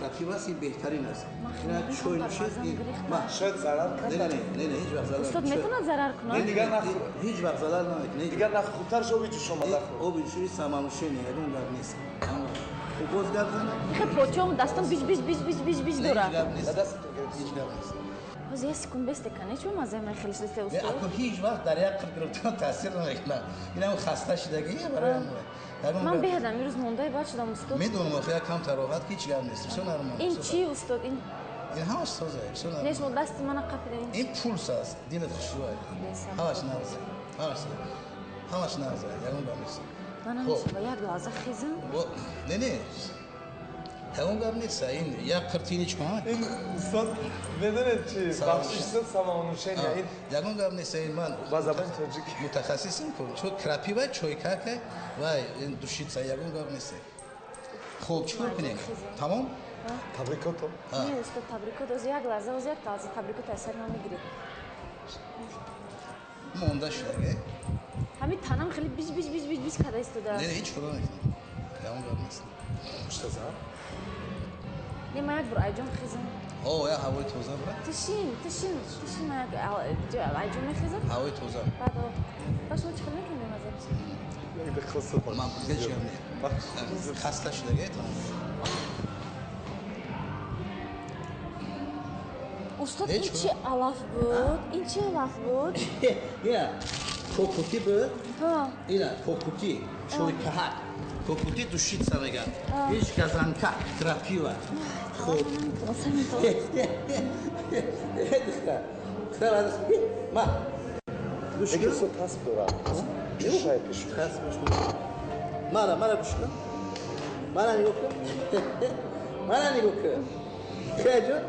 Крапива аст, ин беҳтарин аст. Ина чой нӯшед, шояд зарар кунад. Не, не, не, ҳеҷ вақт зарар. Устод, метавонад зарар кунад? Не, дигар нахӯр. Ҳеҷ вақт зарар намекунад. Дигар нахӯр, хубтар оби ҷӯш омада хӯр. Оби ҷӯш самонӯшение, ягон гап нест. Хуб, боз гап занам. Хе почом дастом бич бич бич бич бич бич дора. Ҳеҷ гап нест. Ҳеҷ гап нест. Ҳозир як секунд бесте кане, чун маззаи ман хеле шудааст, устод. Ако ҳеҷ вақт дар як қир гирифтан таъсир намекунад. Ин ҳам хаста шудагӣ барои ҳам. Ман беҳадам имрӯз мондаи бад шудам, устод. Медонам, охир як камтар роҳат ки ҳеҷ гап нест. Всё нормально. Ин чӣ, устод? Ин ҳамаш соза, всё нормально. Не, шумо дасти мана қапида. Ин пулс аст, дилат хушрӯ. Ҳамаш нағз. Ҳамаш. Ҳамаш нағз, ягон гап нест. Ман ҳам як лаҳза хезам. Не, не. Ягон гап нест. Ин як қиртинич кун. Ин устод медонед чи? Бахшиш, устод, самонӯшения. Ин ягон гап нест. Ин ман ба забони тоҷик мутахассисам ку. Чун крапива, чойкака ва ин душица, ягон гап нест. Хуб, чӣ кор кунем? Тамом? Табрикото. Не, устод, табрикот. Оз як лаҳза, оз як лаҳза табрикот аз сари ман мегиред. Монда шудаге? Ҳамин танам хеле бич бич бич бич бич када истода. Не, ҳеҷ кор намекунам. Ягон гап нест. Муштазам? Не, ман як бор айҷон хезам. О, як ҳавои тоза бира. Тишин, тишин, тишин, ман як айҷон мехезам. Ҳавои тоза. Баъд ба шумо чӣ хел мекунед мазза? Ман ҳеҷ гап не. Хаста шудаге тамом. Устод, ин чӣ алаф буд? Ин чӣ алаф буд? Я, кокути буд. Ина кокути, чойкаҳак. Кокути душица мегӯянд. Ҳеҷ газанка, крапива. Хуб. Ма. Гӯш кун. Устод, тасб дорад. Чӯшай пеш. Тасб. Мара, мара гӯш кун. Мара нигоҳ кун. Мара нигоҳ кун. Хеҷон.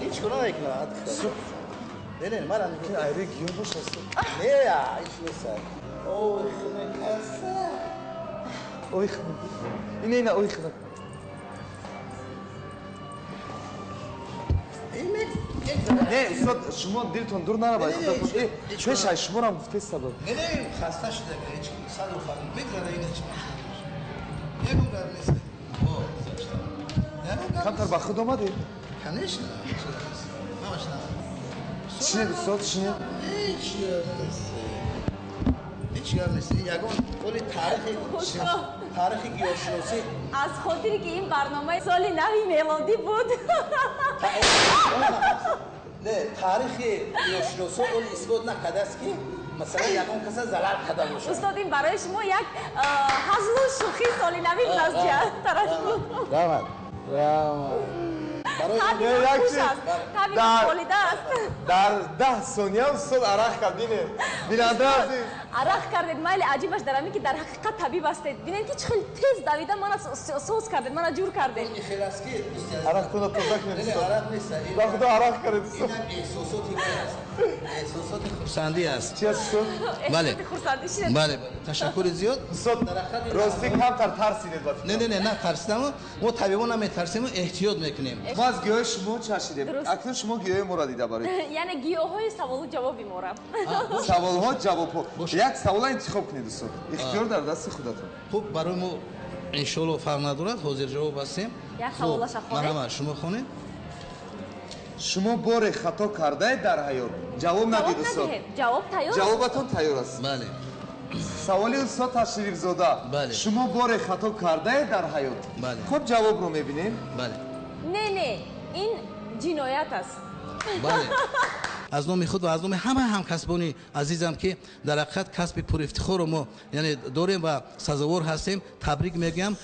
Ҳеҷ кор намекунад. Не, не, мара нигоҳ кун. Айре гиёҳ бошад, устод. Не, ҳеҷ нест. Ой, хунакаса. Ой, хунак. Ина, ина, ой, хунак. Не, устод, шумо дилтон дур наравад. Пеш аз шуморам гуфтед сабаб. Не, не, хаста шуда, ҳеҷ саду фарм мегзара, ин ҳеҷ. Ягон гап нест. О, гузашта. Ягон гап. Камтар ба худ омадед? Конечно. Ҳамаш на. Шинед, устод, шинед. Ҳеҷ гап нест. Ҳеҷ гап нест. Ягон оли таърихи гиёҳшиносӣ. Аз хотире ки ин барномаи соли нави мелодӣ буд. Не, таърихи гиёҳшиносо оли исбот накардааст ки масалан ягон каса зарар карда бошад. Устод, ин барои шумо як ҳазлу шӯхии соли нави буд аз тараф. Раҳмат. Раҳмат. Дар 10 сония устод арақ кард, бинед. Бинанда азиз. Арақ кардед, майли аҷибаш дар ҳамин ки дар ҳақиқат табиб ҳастед. Бинед ки чӣ хел тез давида мана соз кардед, мана ҷур кардед. Ин хел аст ки арақтонро тоза кунед. Не, арақ нест. Ба худо арақ кардед, устод. Ин эҳсосоти вай аст. Эҳсосоти хурсандӣ аст. Чи аст, устод? Бале. Хурсандӣ шинед. Бале, ташаккури зиёд. Устод, ростӣ камтар тарсидед ба фикр. Не, не, не, на тарсидам. Мо табибон наметарсем, эҳтиёт мекунем. Мо аз гиёҳи шумо чашидем. Акнун шумо гиёҳи моро дида баред. Яъне гиёҳҳои саволу ҷавоби моро. Саволҳо, ҷавобҳо. Як савола интихоб кунед, устод. Ихтиёр дар дасти худатон. Хуб, барои мо иншоалло фарқ надорад, ҳозир ҷавоб ҳастем. Як саволаша хонед. Марҳамат, шумо хонед. Шумо боре хато кардаед дар ҳаёт? Ҷавоб надид, устод. Ҷавоб тайёр. Ҷавобатон тайёр аст. Бале. Саволи устод Ташрифзода. Бале. Шумо боре хато кардаед дар ҳаёт? Бале. Хуб, ҷавобро мебинем. Бале. Не, не, ин ҷиноят аст. Бале. Аз номи худ ва аз номи ҳама ҳамкасбони азизам ки дар ҳақиқат касби пурифтихорро мо яъне дорем ва сазовор ҳастем, табрик мегӯям.